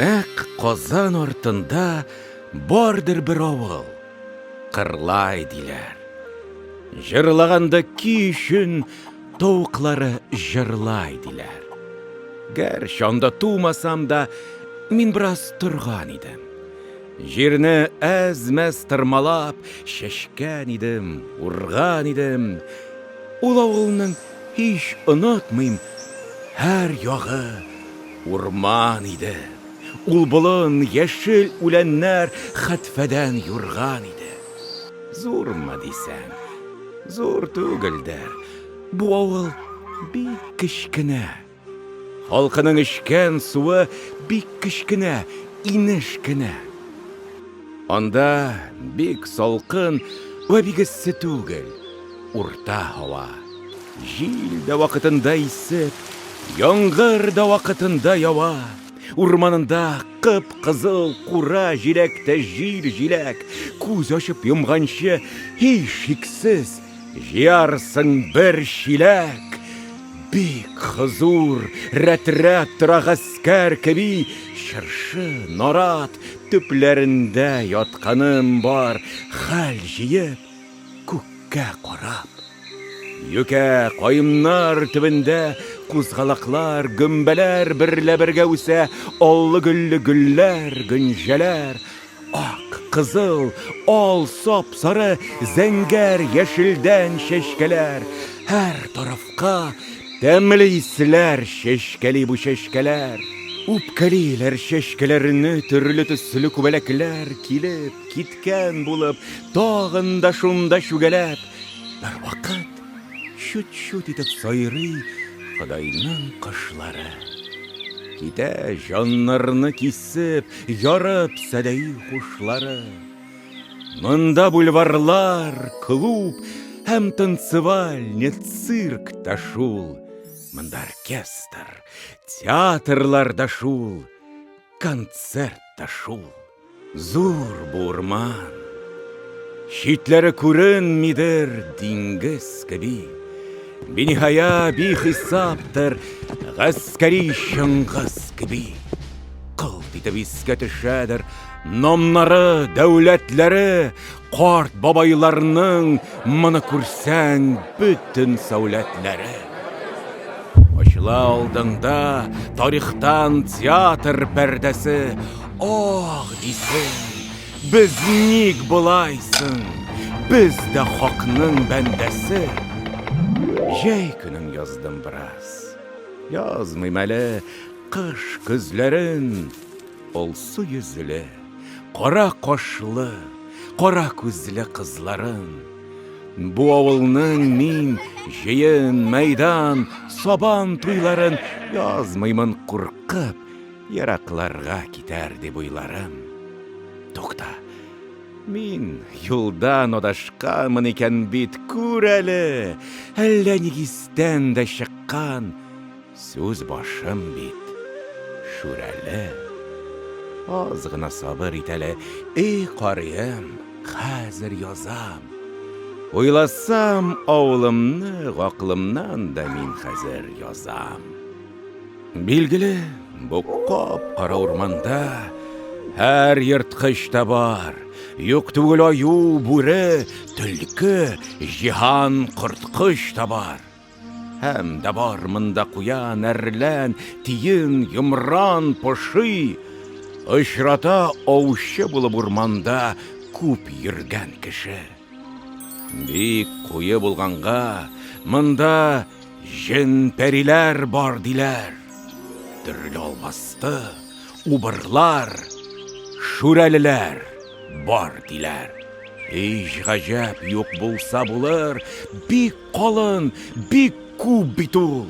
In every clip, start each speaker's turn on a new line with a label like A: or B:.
A: Нәкъ Казан артында бардыр бер авыл, Кырлай диләр. Җырлаганда ки өчен тавыклары җырлай диләр. Гәрчә анда тумасам да, мин бераз торган идем. Җирне әз-мәз тырмалап, чәчкән идем, урган идем. Ул авылның һич онытмыйм, һәр ягы урман иде. Ул болын, яшел үләннәр хәтфәдән юрган иде. Зурмы дисәң, зур түгелдер. Бу авыл бик кечкенә. Халкының эчкән суы бик кечкенә, инеш кенә. Анда бик салкын вә бик эссе түгел, урта һава. Җил дә вакытында исеп, яңгыр да вакытында ява. Урманында кып-кызыл кура җиләк тә җил җиләк. Күз ачып йомганчы, һичшиксез, Җыярсың бер чиләк! Бик хозур, рәт-рәт тора гаскәр кеби, Чыршы, нарат төпләрендә ятканым бар, Хәл җыеп, күккә карап. Юкә, каеннар төбендә кузгалаклар, гөмбәләр берлә бергә үсә, Аллы-гөлле гөлләр, гөнҗәләр, Ак, кызыл, ал, сап-сары, зәңгәр, яшелдән чәчкәләр. Һәр тарафка тәмле исләр чәчкәли бу чәчкәләр. Үпкәлиләр чәчкәләрне төрле төсле күбәләкләр килеп, киткән булып, тагын да шунда чүгәләп. Бервакыт Чут-чут итеп сайрый Ходайның кошлары. Китә җаннарны кисеп, ярып сәдәи хушлары. Монда бульварлар, клуб һәм танцевальня, цирк та шул. Монда оркестр, театрлар да шул, концерт та шул. Зур бу урман. Читләре күренмидер диңгез кеби. Биниһая бихисаптыр гаскәри Чыңгыз кеби. Кылт итеп искә төшәдер номнары, дәүләтләре, Карт бабайларның моны күрсәң бөтен сәүләтләре. Ачыла алдыңда тарихтан театр пәрдәсе. Ох, дисең, без ник болайсың? Без дә хакның бәндәсе. Җәй көнен яздым бераз. Язмыйм әле кыш көзләрен. Алсу йөзле, кара кашлы, кара күзле кызларын. Бу авылның мин җыен, мәйдан, сабан туйларын язмыймын куркып, еракларга китәр дип уйларым. Тукта, мин юлдан адашканмын икән бит, күр әле, әллә ник истән дә чыккан, Сүз башым бит, Шүрәле. Аз гына сабыр ит әле, эй, карыем, хәзер язам. Уйласам, авылымны гакылымнан да мин хәзер язам. Билгеле, бу кап-кара урманда һәр ерткыч та бар. Юк түгел аю, бүре, төлке, җиһан корткыч та бар. Һәм дә бар монда куян, әрлән, тиен, йомран, поши. Очрата аучы булып урманда күп йөргән кеше. Бик куе булганга, монда җен-пәриләр бар диләр. Төрле албасты, убырлар, шүрәлеләр бар диләр. Һич гаҗәп юк булса булыр, бик калын, бик күп бит ул.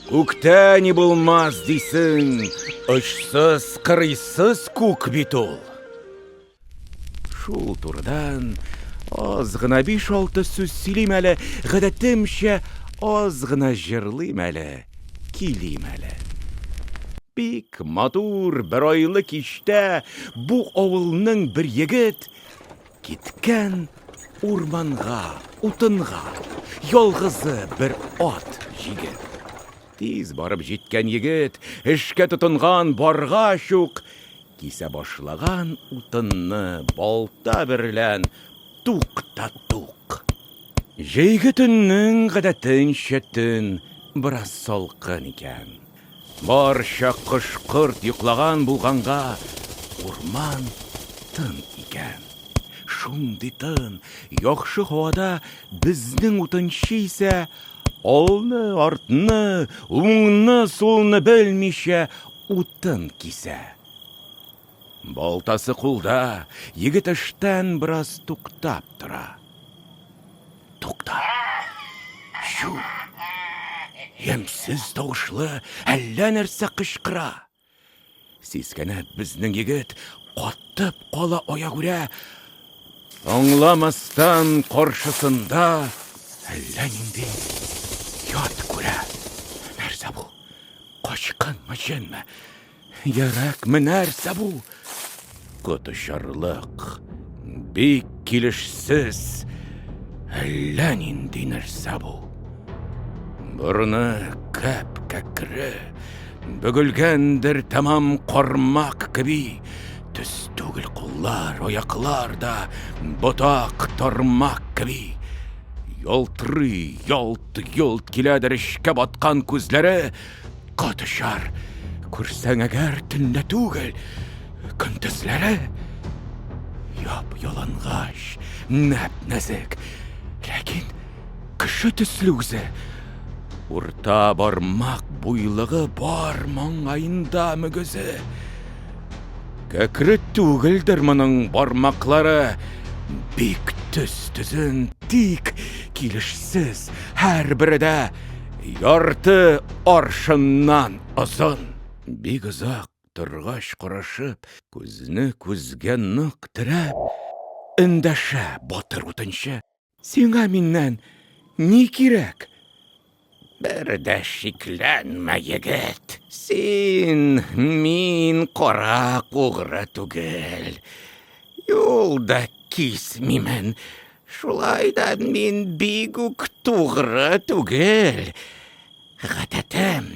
A: Күктә ни булмас дисең, очсыз, кырыйсыз күк бит ул. Шул турыдан аз гына биш-алты сүз сөйлим әле, гадәтемчә аз гына җырлыйм әле, килим әле. Бик матур бер айлы кичтә бу авылның бер егет киткән урманга, утынга, ялгызы бер ат җигеп. Тиз барып җиткән егет, эшкә тотынган баргач ук, кисә башлаган утынны балта берлән тук та тук. Җәйге төннең гадәтенчә төн бераз салкын икән. Барча кош-корт йоклаган булганга, урман тын икән. Шундый тын, яхшы һавада безнең утынчы исә алны, артны, уңны, сулны белмичә утын кисә. Балтасы кулда, егет эштән бераз туктап тора. Тукта! Чү! Ямьсез тавышлы әллә нәрсә кычкыра. Сискәнеп безнең егет катып кала аягүрә. Аңламастан каршысында әллә нинди ят күрә. Нәрсә бу? Качканмы, җенме? Йөрәкме, нәрсә бу? Коточарлык, бик килешсез, әллә нинди нәрсә бу. Борыны кәп-кәкре, бөгелгәндер тәмам кармак кеби, төс түгел куллар, аяклар да ботак, тармак кеби. Ялтырый, ялт-йолт киләдер эчкә баткан күзләре, Кот очар, күрсәң әгәр төнлә түгел, көндезләре яп-ялангач, нәп-нәзек, ләкин кеше төсле үзе. Урта бармак буйлыгы бар маңгаенда мөгезе. Кәкре түгелдер моның бармаклары, бик төз-төзен, тик килешсез, һәрбере дә ярты аршыннан озын. Бик озак торгач карашып, күзне күзгә нык терәп, эндәшә батыр утынчы. Сиңа миннән ни кирәк? Бер дә шикләнмә, егет. Син мин кара угры түгел. Юл да кисмимен. Шулай да мин бик үк тугры түгел. Гадәтем,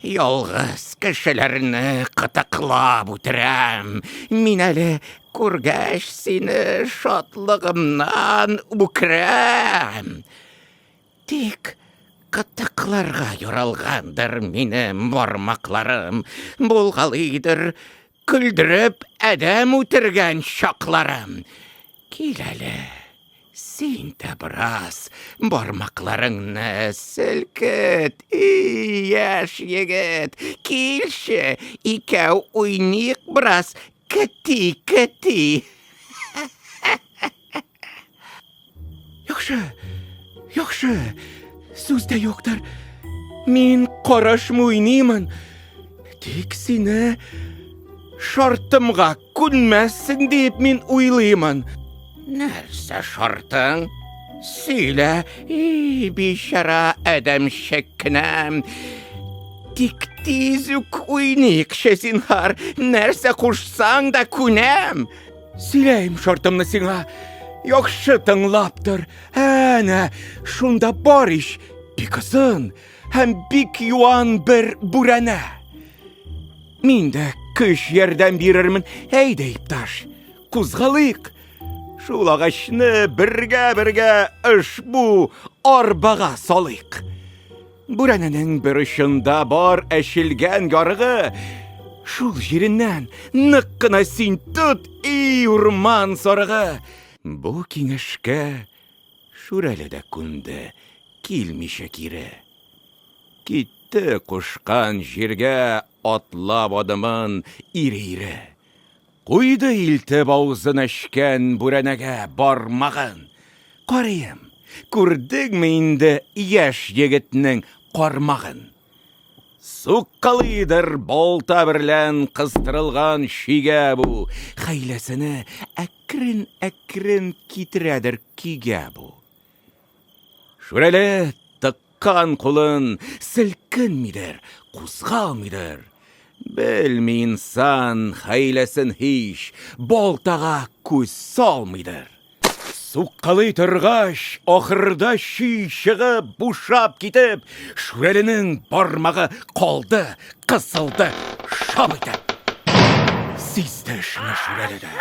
A: ялгыз кешеләрне кытыклап үтерәм. Мин әле күргәч сине шатлыгымнан үкерәм. Тик кытыкларга яралгандыр минем бармакларым, булгалыйдыр көлдереп адәм үтергән чакларым. Кил әле, син дә бераз бармакларыңны селкет, и, яшь егет, килче, икәү уйныйк бераз, кети-кети. Яхшы, яхшы, сүз дә юктыр. Мин карашмы уйныймын. Тик сине шартымга күнмәссең дип мин уйлыймын. Нәрсә шартың? Сөйлә, и, бичара адәмчек кенәм. Тик тиз үк уйныйкчы, зинһар, нәрсә кушсаң да күнәм. Сөйләйм шартымны сиңа. Яхшы тыңлап тор. Әнә, шунда бар ич, бик озын һәм бик юан бер бүрәнә. Мин дә көч ярдәм бирермен. Әйдә, ипташ, кузгалыйк. Шул агачны бергә-бергә ошбу арбага салыйк. Бүрәнәнең бер очында бар әчелгән ярыгы. Шул җиреннән нык кына син тот, ий урман сарыгы. Бу киңәшкә Шүрәле дә күнде, килмичә кире. Китте кушкан җиргә атлап адымын ире-ире. Куйды илтеп авызын әчкән бүрәнәгә бармагын. Карыйм, күрдеңме инде яшь егетнең кармагын? Суккалыйдыр балта берлән кыстырылган чигә бу, хәйләсене әкрен-әкрен китерәдер көйгә бу. Шүрәле тыккан кулын селкенмидер, кузгалмыйдыр. Белми инсан хәйләсен һич, балтага күз салмыйдыр. Суккалый торгач, ахырда чөй чыгып, бушап китеп, Шүрәленең бармагы калды, кысылды, шап итеп. Сизде эшне Шүрәле дә.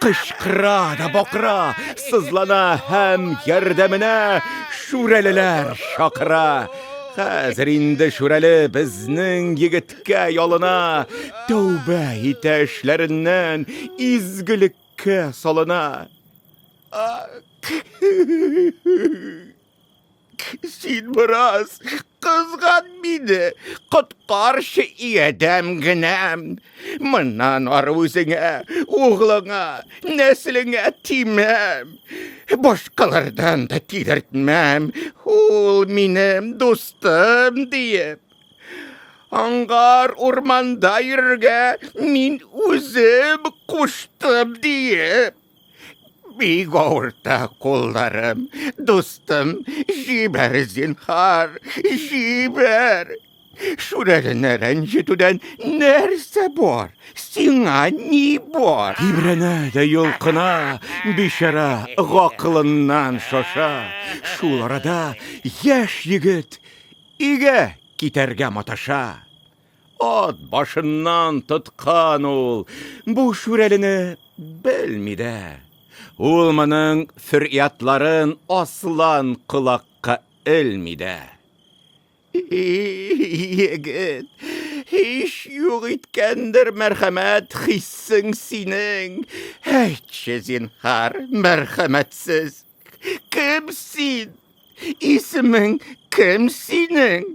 A: Кычкыра да бакыра, сызлана һәм ярдәменә шүрәлеләр чакыра. Хәзер инде Шүрәле безнең егеткә ялына, тәүбә итә эшләреннән, изгелеккә салына. Син бераз кызган мине, коткарчы иядәм генәм. Моннан ары үзеңә, углыңа, нәселеңә тимәм. Башкалардан да тидертмәм. Ул минем дустым диеп. Аңгар урманда йөрергә мин үзем куштым диеп. Бик авырта кулларым, дустым, җибәр, зинһар, җибәр. Шүрәлене рәнҗетүдән нәрсә бар? Сиңа ни бар? Тибрәнә дә йолкына, бичара гакылыннан шаша. Шул арада яшь егет өйгә китәргә маташа. Ат башыннан тоткан ул, бу шүрәлене белми дә. Ул моның фөрьядларын аслан колакка элми дә. Егет, һич юк иткәндер мәрхәмәт хиссең синең. Әйтче, зинһар, мәрхәмәтсез, кем син? Исемең кем синең?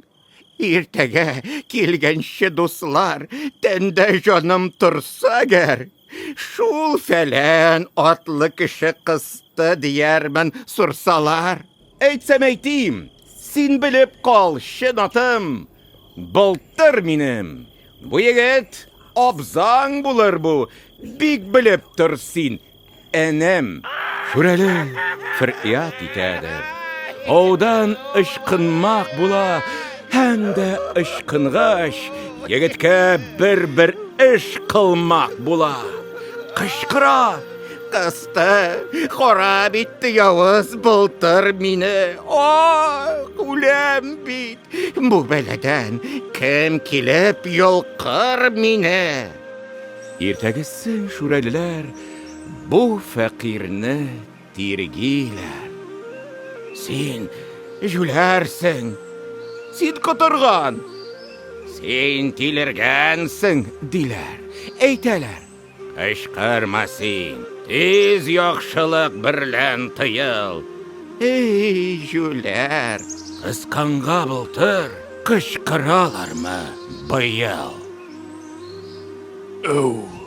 A: Иртәгә килгәнче дуслар, тәндә җаным торса әгәр, шул фәлән атлы кеше кысты диярмен сурсалар. Әйтсәм әйтим, син белеп кал, чын атым, Былтыр минем. Бу егет абзаң булыр бу, бик белеп тор син, энем. Шүрәле фөрьяд итәдер. Аудан ычкынмак була, һәм дә ычкынгач, егеткә бер-бер эш кылмак була. Кычкыра, кысты, харап итте явыз былтыр мине. Ах, үләм бит. Бу бәладән кем килеп йолкыр мине? Иртәгесен шүрәлеләр бу фәкыйрьне тиргиләр. Син җүләрсең, син котырган, син тилергәнсең, диләр, әйтәләр. Кычкырма син, тиз яхшылык берлән тыел. Эй, җүләр, кысканга былтыр кычкыралармы быел? Өу.